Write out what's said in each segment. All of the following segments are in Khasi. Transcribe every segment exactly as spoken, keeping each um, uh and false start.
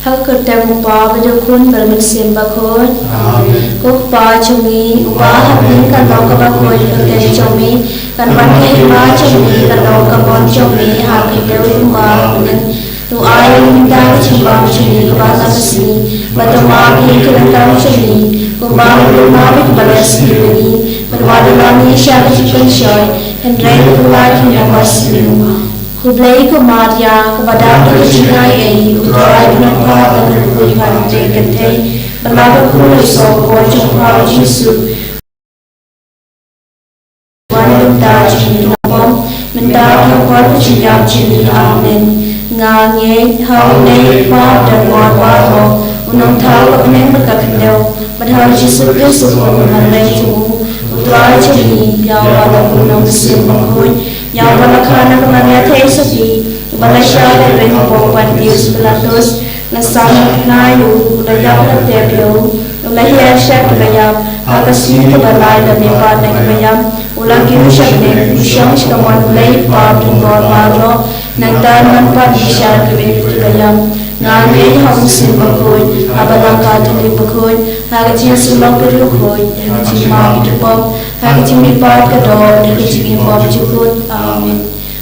Ha ka kyrteng u Kpa bad u Khun bad u Mynsiem Bakhuid. Amen. Ko Kpa jong ngi uba ha bneng, kan long kaba khuid ka kyrteng jong me, kan wan ka hima jong me, kan long ka mon jong me ha ka khyndew kumba ha bneng. To ai ïa ngi mynta ka jingbam jong ngi kaba ha ka sngi, bad to map ïa ngi ki ryngkat jong ngi kumba ngi ruh ngi map ïa kiba leh sniew ïa ngi, bad wat la map ïa ngi sha ka jingpynshoi, hynrei to pynlait ïa ngi na ka bymjukut. Khublei ko Maria, kaba don ka jingaiei, u Trai u don bad pha, bad pha ka kynthei, bad la ka kyrteng jong pha u Jisu. Wan mynta jong ngi, mynta ha ka por ka jingïap jong ngi. Amen. Nga ngeit ha u Blei u Kpa u don bad baroh, u nongthaw ka bneng bad ka khyndew, bad ha u Jisu Khrist u khun u marwei jong u, u Trai jong ngi, ïa uba la bun u Mynsiem Bakhuid, ïa uba la kha na ka Maria Theisotti, uba la shah hapdeng ki pop Pontius Pilatus, la sam bad la kynai, u la ïap, la tep ïa u, u la hiar sha kiba ïap, ha ka sngi kaba lai u la mihpat na kiba ïap, u la kiew sha bneng, u shong sha kamon u Blei u Kpa u don bad baroh, nangta un wan pat sha ka bynta kiba ïap. Nga ngeit ha u Mynsiem Bakhuid, ha ka Balang Katholik bakhuid, ha ka jingïasyllok ki riewkhuid, ha ka jingmap ki pop, ha ka jingmihpat ka doh, ha ka jingim bymjukut. Amen.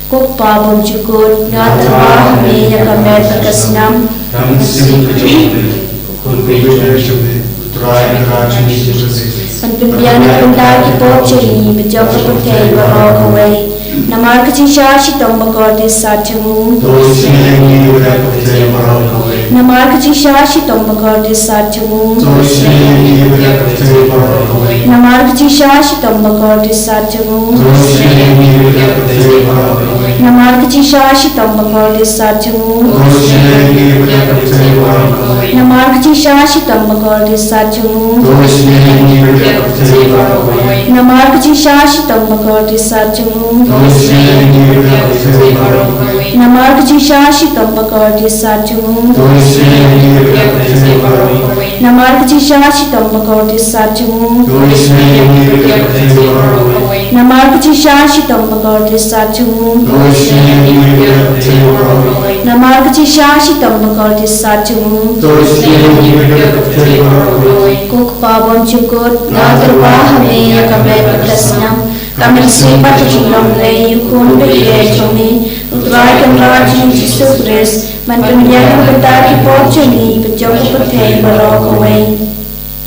Ko Kpa bymjukut, nga tyrwa ha me ïa ka met bad ka snam. Ka mynsiem ka jong me, u khun baieit jong me, u Trai u Kynrad jong ngi Jisu Khrist, un pynbiang na ka bynta ki pop jong ngi bad jong ka pyrthei baroh kawei. Namar ka jingshah shitom bakordit sat jong u. To isynei ïa ngi bad ïa ka pyrthei baroh kawei. Namar ka jingshah shitom bakordit sat jong u. To isynei ïa ngi bad ïa ka pyrthei baroh kawei. Namar ka jingshah shitom bakordit sat jong u. To isynei ïa ngi bad ïa ka pyrthei baroh kawei. Namar ka jingshah shitom bakordit sat jong u. To isynei ïa ngi bad ïa ka pyrthei baroh kawei. Namar ka jingshah shitom bakordit sat jong u. To isynei ïa ngi bad ïa ka pyrthei baroh kawei. Namar ka jingshah shitom bakordit sat jong u. To isynei ïa ngi bad ïa ka pyrthei baroh kawei. Namar ka jingshah shitom bakordit sat jong u. To isynei ïa ngi bad ïa ka pyrthei baroh kawei. Namar ka jingshah shitom bakordit sat jong u. To isynei ïa ngi bad ïa ka pyrthei baroh kawei. Namar ka jingshah shitom bakordit sat jong u. To isynei ïa ngi bad ïa ka pyrthei baroh kawei. Namar ka jingshah shitom bakordit sat jong u. To isynei ïa ngi bad ïa ka pyrthei baroh kawei. Ko Kpa bymjukut, nga tyrwa ha me ïa ka met bad ka snam, ka mynsiem bad ka jinglong Blei ïa u khun baieit jong me, u Trai u Kynrad jong ngi Jisu Khrist, ban pynbiang na ka bynta ki pop jong ngi bad jong ka pyrthei baroh kawei.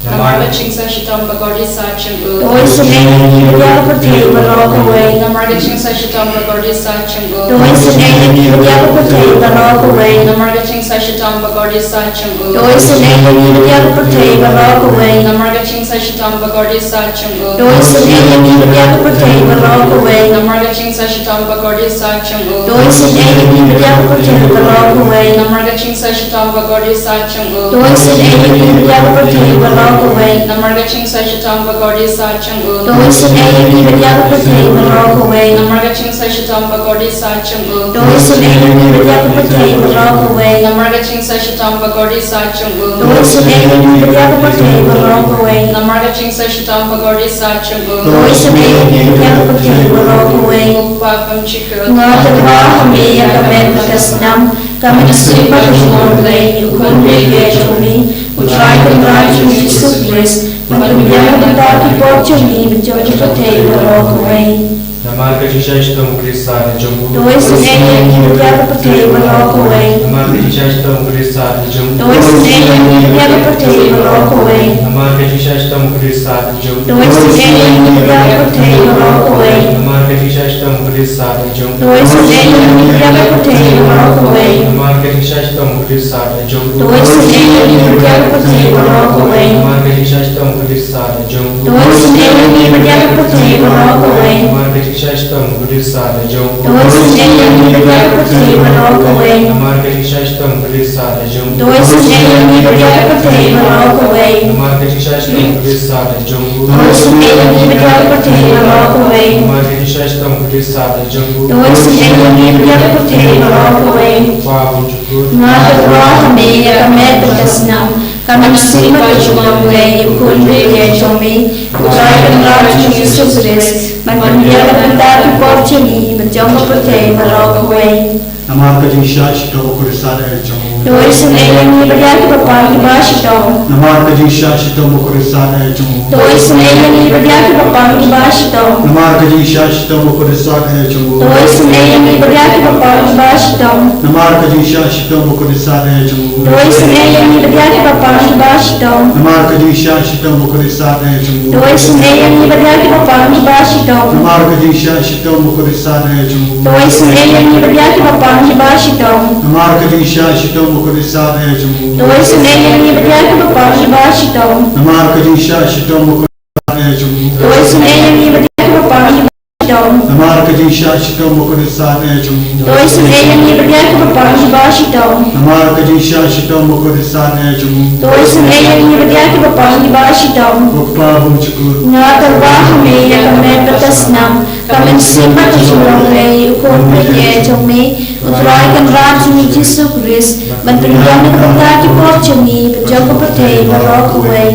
Namar ka jingshah shitom bakordit sat jong u. To isynei ïa ngi bad ïa ka pyrthei baroh kawei. Namar ka jingshah shitom bakordit sat jong u. To isynei ïa ngi bad ïa ka pyrthei baroh kawei. Namar ka jingshah shitom bakordit sat jong u. To isynei ïa ngi bad ïa ka pyrthei baroh kawei. Namar ka jingshah shitom bakordit sat jong u. To isynei ïa ngi bad ïa ka pyrthei baroh kawei. Namar ka jingshah shitom bakordit sat jong u. To isynei ïa ngi bad ïa ka pyrthei baroh kawei. Namar ka jingshah shitom bakordit sat jong u. To isynei ïa ngi bad ïa ka pyrthei baroh kawei. Namar ka jingshah shitom bakordit sat jong u. To isynei ïa ngi bad ïa ka pyrthei baroh kawei. Namar ka jingshah shitom bakordit sat jong u. To isynei ïa ngi bad ïa ka pyrthei baroh kawei. Namar ka jingshah shitom bakordit sat jong u. To isynei ïa ngi bad ïa ka pyrthei baroh kawei. Namar ka jingshah shitom bakordit sat jong u. To isynei ïa ngi bad ïa ka pyrthei baroh kawei. Ko Kpa bymjukut, nga tyrwa ha me ïa ka met bad ka snam, ka mynsiem bad ka jinglong Blei ïa u khun baieit jong me, u Trai u Kynrad jong ngi Jisu Khrist, ban pynbiang na ka bynta ki pop jong ngi bad jong ka pyrthei baroh kawei. Namar ka jingshah shitom bakordit sat jong u. To isynei ïa ngi bad ïa ka pyrthei baroh kawei. Namar ka jingshah shitom bakordit sat jong u. To isynei ïa ngi bad ïa ka pyrthei baroh kawei. Namar ka jingshah shitom bakordit sat jong u. To isynei ïa ngi bad ïa ka pyrthei baroh kawei. Namar ka jingshah shitom bakordit sat jong u. To isynei ïa ngi bad ïa ka pyrthei baroh kawei. Namar ka jingshah shitom bakordit sat jong u. To isynei ïa ngi bad ïa ka pyrthei baroh kawei. Namar ka jingshah shitom bakordit sat jong u. To isynei ïa ngi bad ïa ka pyrthei baroh kawei. Namar ka jingshah shitom bakordit sat jong u. To isynei ïa ngi bad ïa ka pyrthei baroh kawei. Namar ka jingshah shitom bakordit sat jong u. To isynei ïa ngi bad ïa ka pyrthei baroh kawei. Namar ka jingshah shitom bakordit sat jong u. To isynei ïa ngi bad ïa ka pyrthei baroh kawei. Namar ka jingshah shitom bakordit sat jong u. To isynei ïa ngi bad ïa ka pyrthei baroh kawei. Ko Kpa bymjukut, nga tyrwa ha me ïa ka met bad ka snam, ka mynsiem bad ka jinglong Blei ïa u khun baieit jong me, u Trai u Kynrad jong ngi Jisu Khrist, Ban pynïar ka bynta ki por jong ngi bad jong ka pyrthei baroh kawei. Namar ka jingshah shitom bakhuid sah eh jong u. To isynei ïa ngi bad ïa kiba pang kiba shitom. Namar ka jingshah shitom bakhuid sah eh jong u. To isynei ïa ngi bad ïa kiba pang kiba shitom. Namar ka jingshah shitom bakhuid sah eh jong u. To isynei ïa ngi bad ïa kiba pang kiba shitom. Namar ka jingshah shitom bakhuid sah eh jong u. To isynei ïa ngi bad ïa kiba pang kiba shitom. Namar ka jingshah shitom bakhuid sah eh jong u. To isynei ïa ngi bad ïa kiba pang kiba shitom. Namar ka jingshah shitom bakhuid sah eh jong u. To isynei ïa ngi bad ïa kiba pang kiba shitom. Namar ka jingshah shitom bakhuid sah eh jong u. To isynei ïa ngi bad ïa kiba pang kiba shitom. Namar ka jingshah shitom bakhuid sah eh jong u. To isynei ïa ngi bad ïa kiba pang kiba shitom. Namar ka jingshah shitom bakhuid sah eh jong u. To isynei ïa ngi bad ïa kiba pang kiba shitom. Namar ka jingshah shitom bakhuid sah eh jong u. To isynei ïa ngi bad ïa kiba pang kiba shitom. Ko Kpa bymjukut. Nga tyrwa ha me ïa ka met bad ka snam, ka mynsiem bad ka jinglong lei, u Khun bapher jong me, U Trai Kynrad jong ngi Jisu Khrist, ban pynïar na ka bynta ki por jong ngi bad jong ka pyrthei baroh kawei.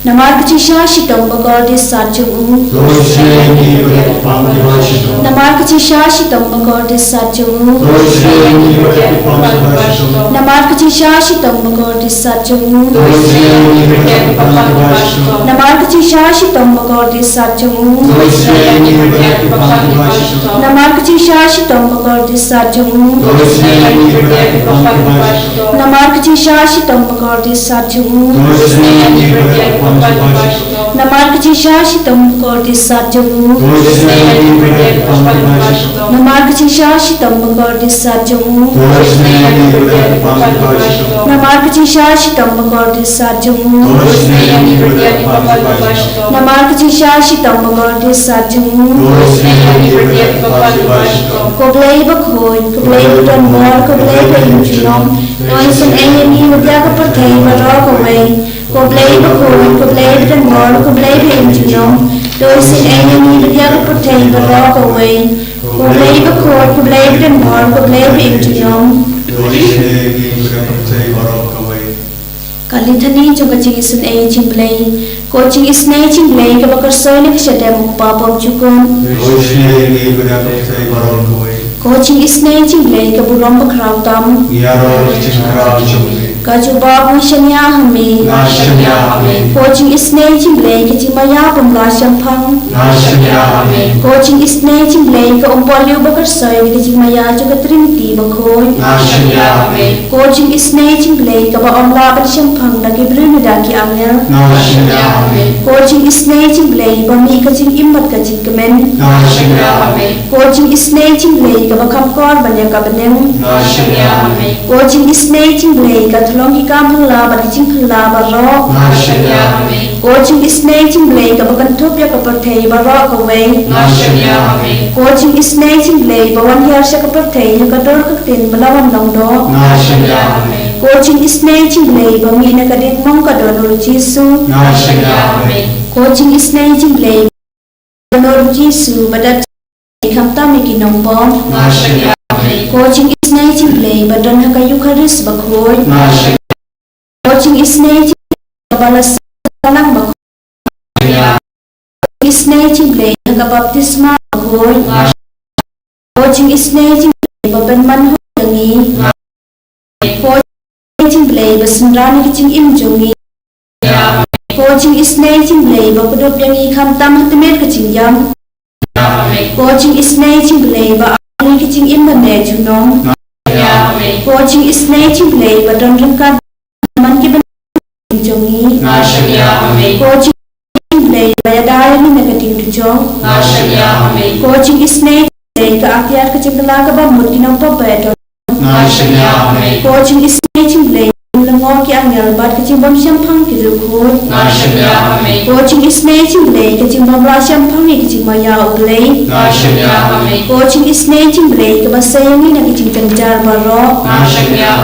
Namar ka jingshah shitom bakordit sah jong u. To isynei ïa ngi bad ïa kiba pang kiba shitom. Namar ka jingshah shitom bakordit sah jong u. To isynei ïa ngi bad ïa kiba pang kiba shitom. Namar ka jingshah shitom bakordit sah jong u. To isynei ïa ngi bad ïa kiba pang kiba shitom. Namar ka jingshah shitom bakordit sah jong u. To isynei ïa ngi bad ïa kiba pang kiba shitom. Namar ka jingshah shitom bakordit sah jong u. To isynei ïa ngi bad ïa kiba pang kiba shitom. Namar ka jingshah shitom bakordit sah jong u. To isynei ïa ngi bad ïa kiba pang kiba shitom. Namar ka jingshah shitom bakordit sah jong u. To isynei ïa ngi bad ïa kiba pang kiba shitom. Namar ka jingshah shitom bakordit sah jong u. To isynei ïa ngi bad ïa kiba pang kiba shitom. Namar ka jingshah shitom bakordit sah jong u. To isynei ïa ngi bad ïa kiba pang kiba shitom. Namar ka jingshah shitom bakordit sah jong u. To isynei ïa ngi bad ïa kiba pang kiba shitom. Ko Blei bakhuid, ko Blei badonbor, ko Blei baïeit junom. To isynei ïa ngi bad ïa ka pyrthei baroh kawei. Ko Blei bakhuid, ko Blei badonbor, ko Blei baïeit junom. To isynei ïa ngi bad ïa ka pyrthei baroh kawei. Ko Blei bakhuid, ko Blei badonbor, ko Blei baïeit junom. To isynei ïa ngi bad ïa ka pyrthei baroh kawei. Ka Litany jong ka jingisynei jingblei. Ko jingisynei jingblei kaba khuid sah na ka shadem u Kpa bymjukut. To isynei ïa ngi bad ïa ka pyrthei baroh kawei. Ko jingisynei jingblei ka burom bakhraw tam. Ïaroh ïa ka jingkhraw jong me. Ka jubab, nga shaniah ha me. Nga shaniah ha me. Ko jingisynei jingblei ka jingmaïa bym lah shemphang. Nga shaniah ha me. Ko jingisynei jingblei ka umpohliew bakhuid sah na ka jingmaïa jong ka Trinity bakhuid. Nga shaniah ha me. Ko jingisynei jingblei kaba ym lah ban shemphang da ki briew ne da ki angel. Nga shaniah ha me. Ko jingisynei jingblei ba mih ka jingim bad ka jingkmen. Nga shaniah ha me. Ko jingisynei jingblei kaba kham kor ban ïa ka bneng. Nga shaniah ha me. Ko jingisynei jingblei ka thlong ki kam phylla bad ki jingphylla baroh. Nga shaniah ha me. Ko jingisynei jingblei kaba kynthup ïa ka pyrthei baroh kawei. Nga shaniah ha me. Ko jingisynei jingblei ba wan hiar sha ka pyrthei ha ka dur ka ktien ba la wan long doh. Nga shaniah ha me. Ko jingisynei jingblei ba mih na ka diengmong ka dohnud u Jisu. Nga shaniah ha me. Ko jingisynei jingblei ba dohnud u Jisu ba dap khamtam ïa ki nongbym. Nga shaniah ha me. Ko jingisynei jingblei ba don ha ka Eukharist bakhuid. Nga shaniah. Ko jingisynei jingblei ba la sah lang bakhuid. Nga shaniah. Ko jingisynei jingblei ha ka baptisma bakhuid. Nga shaniah. Ko jingisynei jingblei ba pynman hok ïa ngi. Nga shaniah. Ko jingisynei jingblei ba synran ïa ka jingim jong ngi. Nga shaniah. Ko jingisynei jingblei ba kdup ïa ngi khamtam ha tmier ka jingïap. Nga shaniah. Ko jingisynei jingblei ba ai ïa ngi ka jingim ban neh junom. Nga shaniah. Ko jingisynei jingblei ba don ryngkat man ki bneng jong ngi. Nga shaniah. Ko jingisynei jingblei ba ïada ïa ngi na ka ding ka jong. Nga shaniah. Ko jingisynei jingblei ka atiar ka jingkylla kaba mut ki nongpop ba ïadon. Nga shaniah. Ko jingisynei jingblei ba ym lyngngoh ki angel bad ka jingbym shemphang ki riewkhuid. Nga shaniah. Ko jingisynei jingblei ka jingbym lah shemphang ïa ka jingmaïa u Blei. Nga shaniah. Ko jingisynei jingblei kaba sei ïa ngi na ki jingjynjar baroh. Nga shaniah.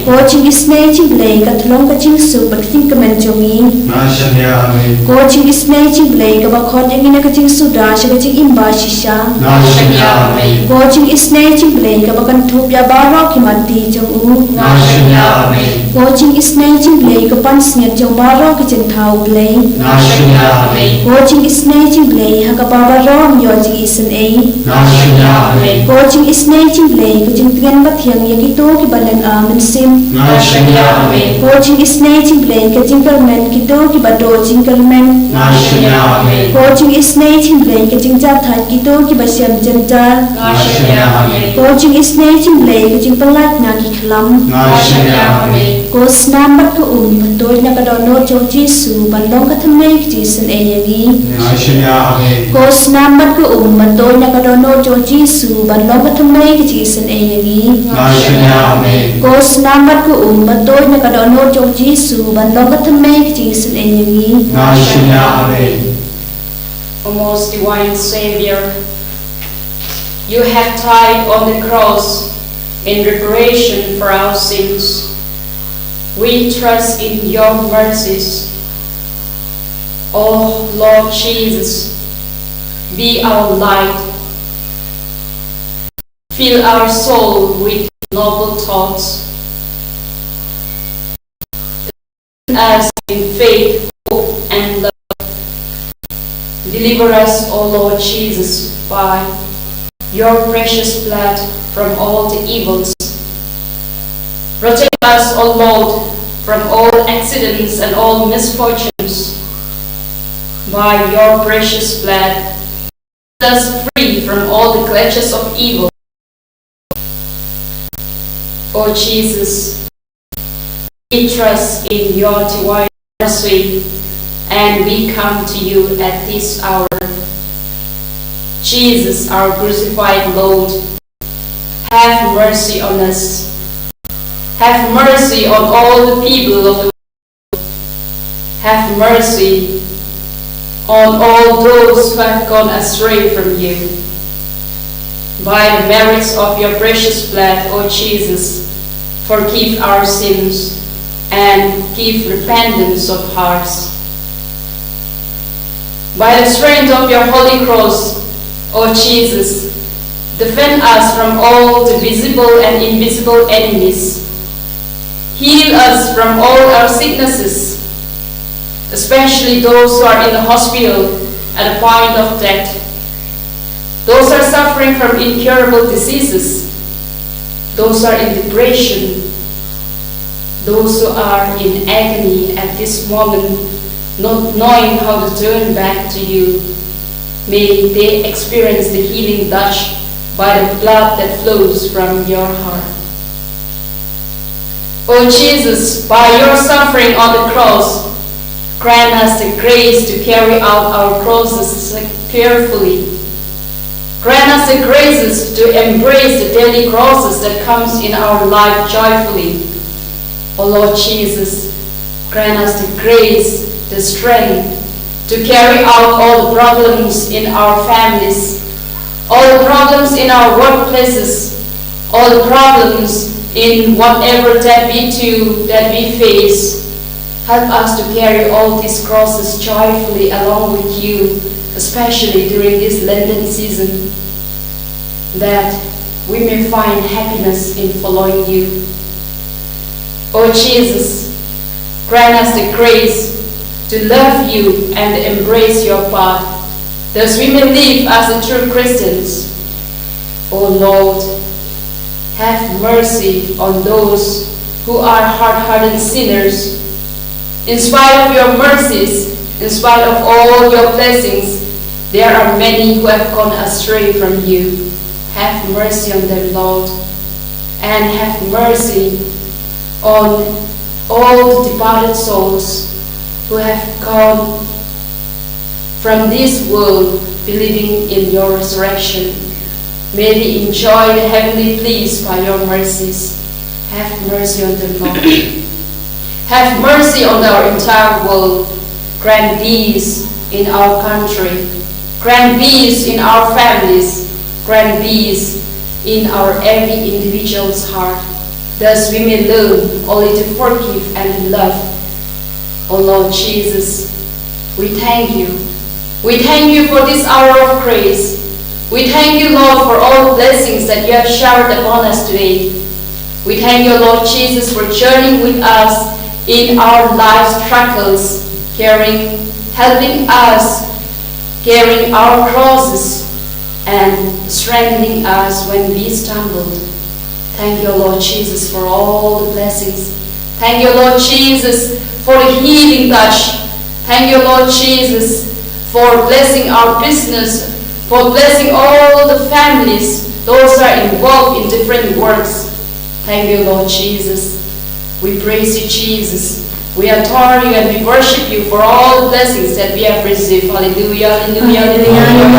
Ko jingisynei jingblei ka thlong ka jingsuk bad ka jingkmen jong ngi. Nga shaniah. Ko jingisynei jingblei kaba khot ïa ngi na ka jingsuda sha ka jingim ba shisha. Nga shaniah. Ko jingisynei jingblei kaba kynthup ïa baroh ki matti jong u. Nga shaniah. Ko jingisynei Jingblei ka pansngiat jong baroh ka jingthaw Blei. Nga shaniah, amen. Ko jingisynei jingblei ha kaba baroh ym ïoh jingisynei. Nga shaniah, amen. Ko jingisynei jingblei ka jingtngen bathiang ïa kito kiba lynga mynsiem. Nga shaniah, amen. Ko jingisynei jingblei ka jingkyrmen kito kiba duh jingkyrmen. Nga shaniah, amen. Ko jingisynei jingblei ka jingjahthait kito kiba shem jynjar. Nga shaniah, amen. Ko jingisynei jingblei ka jingpyllait na ki khlam. Nga shaniah, amen. Ko snam bad ka um ba tuid na ka dohnud jong u Jisu ban long ka thymmei ka jingisynei ïa ngi. Nga shaniah, amen. Ko snam bad ka um ba tuid na ka dohnud jong u Jisu ban long ka thymmei ka jingisynei ïa ngi. Nga shaniah, amen. Ko snam bad ka um ba tuid na ka dohnud jong u Jisu ban long ka thymmei ka jingisynei ïa ngi. Nga shaniah, amen. O most divine Savior, you have died on the cross in reparation for our sins. We trust in your mercies. O Lord Jesus, be our light. Fill our soul with noble thoughts. Us in faith, hope, and love. Deliver us, O Lord Jesus, by your precious blood from all the evils. Protect us, O Lord, from all accidents and all misfortunes by your precious blood. Set us free from all the clutches of evil. O Jesus, we trust in your divine mercy and we come to you at this hour. Jesus, our crucified Lord, have mercy on us. Have mercy on all the people of the world. Have mercy on all those who have gone astray from you. By the merits of your precious blood, O Jesus, forgive our sins and give repentance of hearts. By the strength of your holy cross, O Jesus, defend us from all the visible and invisible enemies. Heal us from all our sicknesses, especially those who are in the hospital at the point of death, those who are suffering from incurable diseases, those who are in depression, those who are in agony at this moment, not knowing how to turn back to you. May they experience the healing touch by the blood that flows from your heart. O Jesus, by your suffering on the cross, grant us the grace to carry out our crosses carefully. Grant us the graces to embrace the daily crosses that comes in our life joyfully. O Lord Jesus, grant us the grace, the strength to carry out all the problems in our families, all the problems in our workplaces, all the problems in whatever that we do, that we face. Help us to carry all these crosses joyfully along with you, especially during this Lenten season, that we may find happiness in following you. O Jesus, grant us the grace to love you and embrace your path, thus we may live as the true Christians. O Lord, have mercy on those who are hard-hearted sinners. In spite of your mercies, in spite of all your blessings, there are many who have gone astray from you. Have mercy on them, Lord, and have mercy on all the departed souls who have gone from this world believing in your resurrection. May they enjoy the heavenly bliss by your mercies. Have mercy on them, Lord. Have mercy on our entire world. Grant peace in our country. Grant peace in our families. Grant peace in our every individual's heart. Thus we may learn only to forgive and love. O Lord Jesus, we thank you. We thank you for this hour of grace. We thank you, Lord, for all the blessings that you have showered upon us today. We thank you, Lord Jesus, for journeying with us in our life struggles, caring, helping us, carrying our crosses, and strengthening us when we stumble. Thank you, Lord Jesus, for all the blessings. Thank you, Lord Jesus, for the healing touch. Thank you, Lord Jesus, for blessing our business, for blessing all the families, those are involved in different works. Thank you, Lord Jesus. We praise you, Jesus. We adore you and we worship you for all the blessings that we have received. Hallelujah, hallelujah, hallelujah.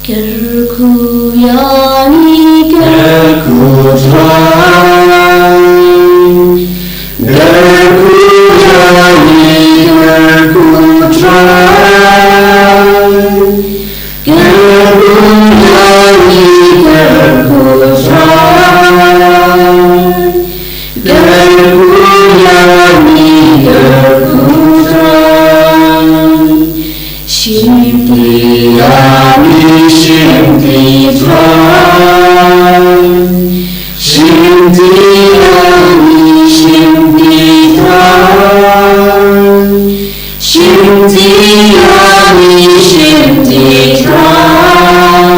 Kyrkhu ïa ngi, kyrkhu Trai. Kyrkhu ïa ngi, kyrkhu Trai. Kyrkhu ïa ngi, kyrkhu Trai. Kyrkhu ïa ngi, kyrkhu Trai. Shimti ïa ngi, shimti Trai. Shimti ïa ngi, shimti Trai. Shimti ïa ngi, shimti Trai.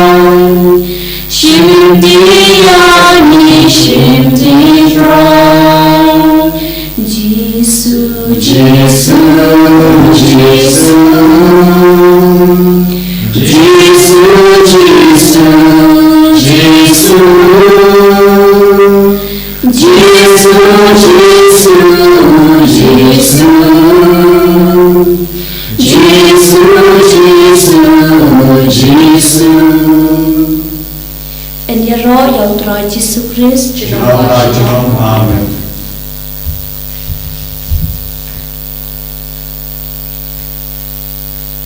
Shimti ïa ngi, shimti Trai. Jisu, Jisu, Jisu. Jisu, Jisu, Jisu. Jisu, Jisu, Jisu. Jisu, Jisu, Jisu. Yn ïaroh ïa U Trai Jisu Khrist. Junom la junom ha